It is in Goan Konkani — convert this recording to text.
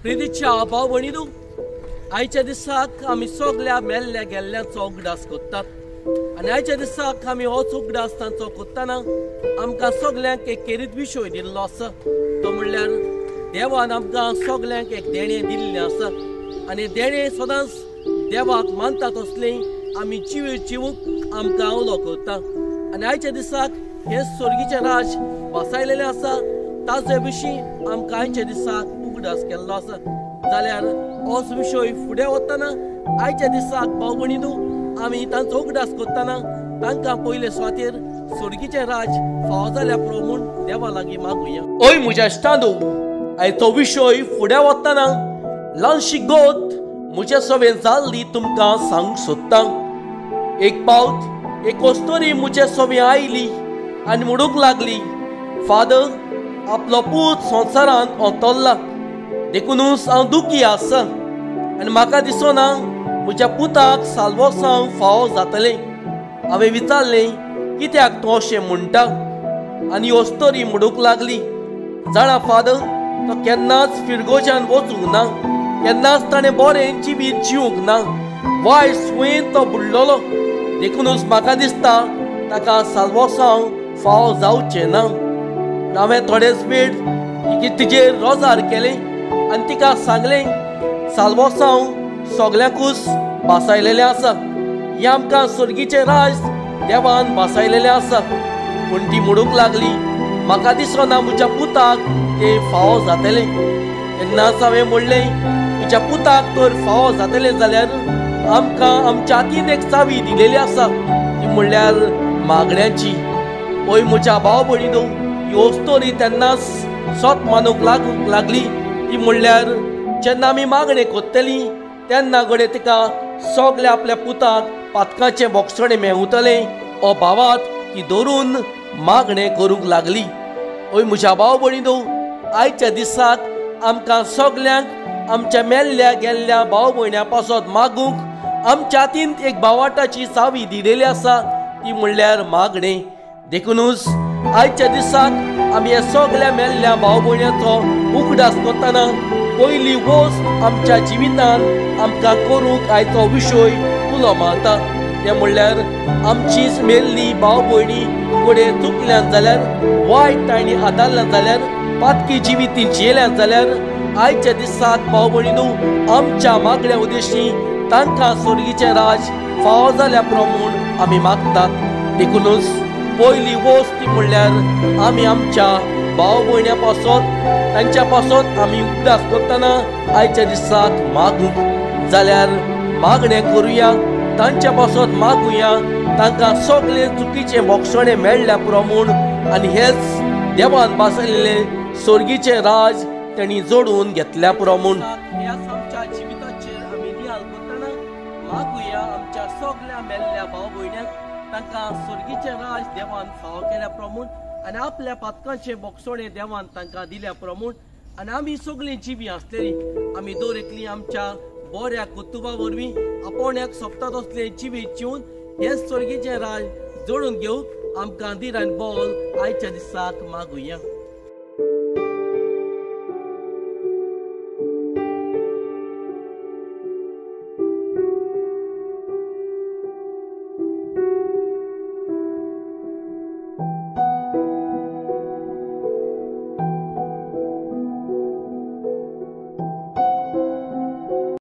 प्रितीच्या भाव भयणीनू, आयच्या दिसाक आमी सगल्या मेल्ल्या गेल्ल्याचो उगडास करतात आनी आयच्या दिसाक आमी होच उगडास तांचो करतना आमकां सगल्यांक एक खेरीत विशय दिल्लो आसा. तो म्हणल्यार देवान आमकां सगल्यांक एक देणें दिल्लें आसा आनी देणें सदांच देवाक मानता तसलें आमी जिवीत जिवूंक आमकां उलो करता. आनी आयच्या दिसाक हें स्वर्गीचें राज बसायलेलें आसा, ताजे विशीं आमकां आयच्या दिसाक उगडास केल्लो आसा. जाल्यार होच विशय फुडें वतना आयच्या दिसाक भाव भयणीनू आमी तांचो उगडास करतना तांकां पयले सुवातेर स्वर्गीचें राज फावो जाल्या पुरो म्हूण देवा लागीं मागुया. ओय म्हज्या इश्टांनो, आयचो विशय फुडें वतना ल्हानशी गोत म्हज्या सवें जाल्ली तुमकां सांगूंक सोदता. एक पावट एक अस्तोरी म्हज्या सवें आयली आनी म्हणूंक लागली, फादर, आपलो पूत संवसारांत अंतरला, देखुनूच हांव दुखी आसा आनी म्हाका दिसना म्हज्या पुताक साल्वोसांव फावो जातलें. हांवें विचारलें, कित्याक तूं अशें म्हणटा? आनी अस्तोरी म्हणूंक लागली, जाणा फादर, तो केन्नाच फिरगोजान वचूंक ना, केन्नाच ताणें बरें जिवीत जिवूंक ना, वायट सुयेन तो बुडलेलो, देखुनूच म्हाका दिसता ताका साल्वोसांव फावो जावचें ना. हांवें थोडेच वेळ तिजेर रोजार केलें आनी तिका सांगलें, साल्वोसांव सगल्यांकूच भासायलेलें आसा, हें आमकां स्वर्गीचें राज देवान भासायलेलें आसा. पूण ती म्हणूंक लागली, म्हाका दिसना म्हज्या पुताक तें फावो जातलें. तेन्नाच हांवें म्हणलें, म्हज्या पुताक तर फावो जातलें जाल्यार आमकां आमच्या हातीन एक चावी दिलेली आसा, ती म्हणल्यार मागण्याची. ओय म्हज्या भाव भयणीनू, ही अस्तोरी तेन्नाच सत मानूंक लागूंक लागली. ती म्हणल्यार जेन्ना आमी मागणें करतली तेन्ना घडये तिका सगल्या आपल्या पुताक पातकाचें बोगसणें मेवतलें ओ भावात ती धरून मागणें करूंक लागली. ओय म्हज्या भाव भयणीनू, आयच्या दिसाक आमकां सगल्यांक आमच्या मेल्ल्या गेल्ल्या भाव भयण्यां पासत मागूंक आमच्या हातीन एक भावाटाची चावी दिलेली आसा, ती म्हणल्यार मागणें. देखुनूच आयच्या दिसाक आमी ह्या सगल्या मेल्ल्या भाव भयण्याचो उगडास करतना पयली वस्त आमच्या जिवितान आमकां करूंक आयचो विशय उलो मारता, तें म्हणल्यार आमचीच मेल्ली भाव भयणी फुडें चुकल्यान जाल्यार, वायट तांणी आदारल्यान जाल्यार, पातकी जिवीत जियेल्यान जाल्यार आयच्या दिसाक भाव भयणीनू आमच्या मागण्या उद्देशी तांकां स्वर्गीचें राज फावो जाल्या पुरो म्हूण आमी मागतात. देखुनूच पयली वस्त ती म्हणल्यार आमी आमच्या भाव भयण्यां पासत तांच्या पासत आमी उगडास करतना आयच्या दिसाक मागूंक जाल्यार मागणें करुया, तांच्या पासत मागुया, तांकां सगळें चुकीचें बोगसणें मेळ्ळ्या पुरो म्हूण आनी हेच देवान भासयलेलें स्वर्गीचें राज तांणी जोडून घेतल्या पुरो म्हूण. आमच्या जिविताचेर आमी नियाळ करतना मागुया आमच्या सगळ्या मेल्ल्या भाव भयण्यांक तांकां स्वर्गीचें राज देवान फावो केल्या पुरो म्हूण आनी आपल्या पातकांचें बोगसणें देवान तांकां दिल्या पुरो म्हूण. आनी आमी सगळीं जिवीं आसलेलीं आमी दर एकलीं आमच्या बऱ्या कुतुबा वरवीं आपोवण्याक सोंपता तसलें जिवीत जिवन हें स्वर्गीचें राज जोडून घेवंक आमकां धीर आनी बळ आयच्या दिसाक मागुया.